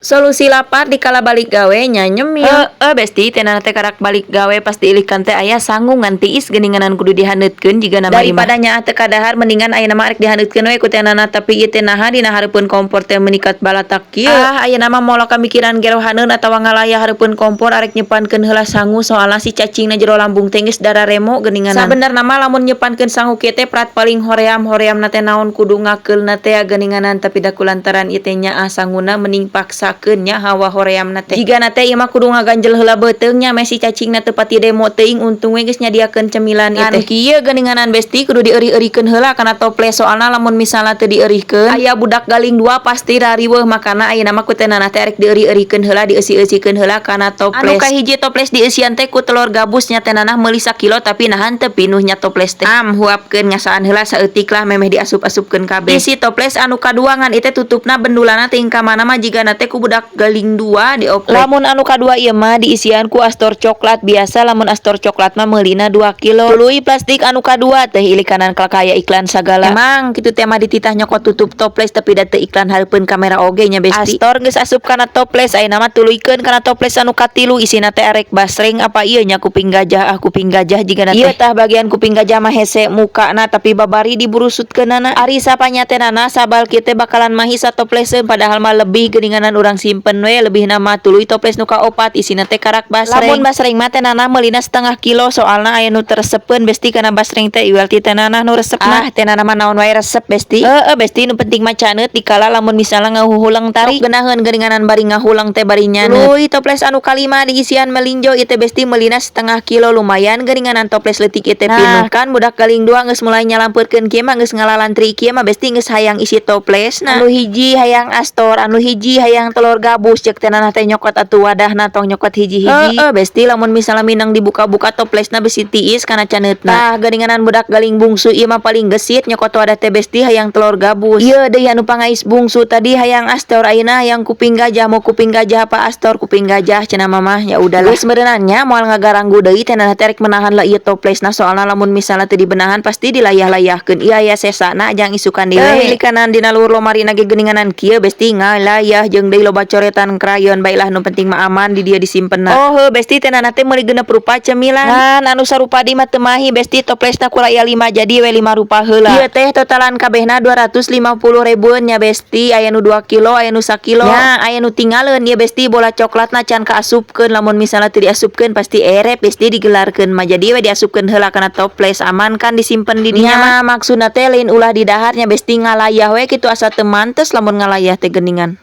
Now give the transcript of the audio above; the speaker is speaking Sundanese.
Solusi lapar dikala balik gawe nya nyemil. Heeh, Besti, teh teh karak balik gawe pas diilikan teh aya sangu ngan tiis geuninganan, kudu dihaneutkeun jigana mah. Daripada nyaah teu kadahar, mendingan ayeuna mah arek dihaneutkeun we ku teh nana, tapi ieu teh naha dina hareupeun kompor teh menikat balatak kieu? Ah, ayeuna mah moal kamikiran gerohaneun atawa ngalayah hareupeun kompor, arek nyepankeun heula sangu, soalna si cacingna jero lambung teh geus dararemo geuninganan. Sabenerna mah lamun nyepankeun sangu kieu teh prat paling hoream, horeamna teh naon, kudu ngakeulna teh geuninganan, tapi da kulantaran ieu teh nyaah sanguna, mending paksakeun nya hawa horeamna teh. Jigana teh ieu mah kudu ngaganjel heula beuteung nya, meh si cacingna teu pati demo teuing. Untung we geus nyadiakeun cemilan ieu teh. Kieu geuninganan, Besti, kudu dieurih-eurihkeun heula kana toples, soalna lamun misalna teu dieurihkeun, aya budak galing dua pasti rariweuh. Makana ayeuna mah ku teh nana teh arek dieurih-eurihkeun heula, dieusi-eusikeun heula kana toples. Anu kahiji, toples dieusian teh ku telur gabus nya teh nanah meuli sakilo, tapi nahan teu pinuh nya toples teh? Am, huapkeun, ngasaan heula saeutik lah, memeh diasup-asupkeun kabeh. Isi toples anu kadua, ngan ieu teh tutupna bendulana teuing ka mana mah, jigana teh ku budak galing dua dioprek. Lamun anu kadua ieu mah diisian ku Astor coklat biasa, lamun Astor coklat mah meulina 2 kilo. Tuluy plastik anu kadua teh ilikanan kalkaya iklan sagala. Emang kitu teh mah dititah nyokot tutup toples, tapi da teu iklan hareupeun kamera oge nya, Besti. Astor geus asup kana toples, ayeuna mah tuluykeun kana toples anu katilu. Isina teh arek basreng apa ieu nya, kuping gajah? Ah, kuping gajah jigana teh. Ieu tah bagian kuping gajah mah hese mukana, tapi babari diburusutkeunana. Ari sapanya teh nana sabal kieu teh bakalan mahi satopleseun, padahal mah lebih geuninganan, urang simpen we lebih nama. Tuluy toples nu kaopat, isina teh karak basreng. Lamun basreng mah teh nanah meulina setengah kilo, soalna aya nu teu resepeun, Besti, kana basreng teh. Iwal ti teh nanah nu resepna. Ah, teh nanah mah naon wae resep, Besti. Heeh, Besti, nu penting mah caneut dikala lamun misalnya ngahuhuleung tarik geunaheun geuninganan, bari ngahuleung teh bari nyaneut. Tuluy toples anu kalima diisian melinjo ieu teh, Besti, meulina setengah kilo. Lumayan geuninganan, toples leutik ieu teh pinuh. Kan budak galing dua geus mulai nyalampeurkeun kieu mah, geus ngalalantri kieu mah, Besti, geus hayang isi toplesna. Anu hiji hayang Astor, anu hiji hayang telur gabus. Cek teh nanah teh nyokot atuh wadahna, tong nyokot hiji-hiji. Heeh, Besti, lamun misalnya minang dibuka-buka toplesna, besi tiis kana caneutna. Tah geuninganan, budak galing bungsu ieu mah paling gesit nyokot wadah teh, Besti, hayang telur gabus. Ieu deui anu pangais bungsu, tadi hayang Astor, ayeuna hayang kuping gajah. Mau kuping gajah apa Astor? Kuping gajah cenah mamah. Ya udahlah, geus meureunana moal ngagaranggu deui. Teh nanah teh rek menahan lah ieu toplesna, soalna lamun misalnya teu dibenahan pasti dilayah-layahkeun. Ieu aya sesana jang isukan deui. Likanan dina luhur lomari ge geuninganan kieu, Besti, ngalayah jeung deui loba coretan krayon. Baiklah, nu penting mah aman di dia disimpenna. Oh heuh, Besti, teh nanah teh meuli 6 rupa cemilan, ngan anu sarupa di mah teu mahi, Besti. Toplesna ku aya 5, jadi we 5 rupa heula. Ieu teh totalan kabehna 250 ribuan nya, Besti. Aya nu 2 kilo, aya nu sakilo nya, aya nu tingaleun ieu, Besti, bola coklatna can kaasupkeun. Lamun misalnya teu diasupkeun pasti erep, Besti, digelarkeun mah. Jadi we diasupkeun heula kana toples, aman kan disimpen di dinya mah. Maksudna teh lain ulah didaharnya, Besti, ngalayah we kitu, asa teu mantes lamun ngalayah teh geuningan.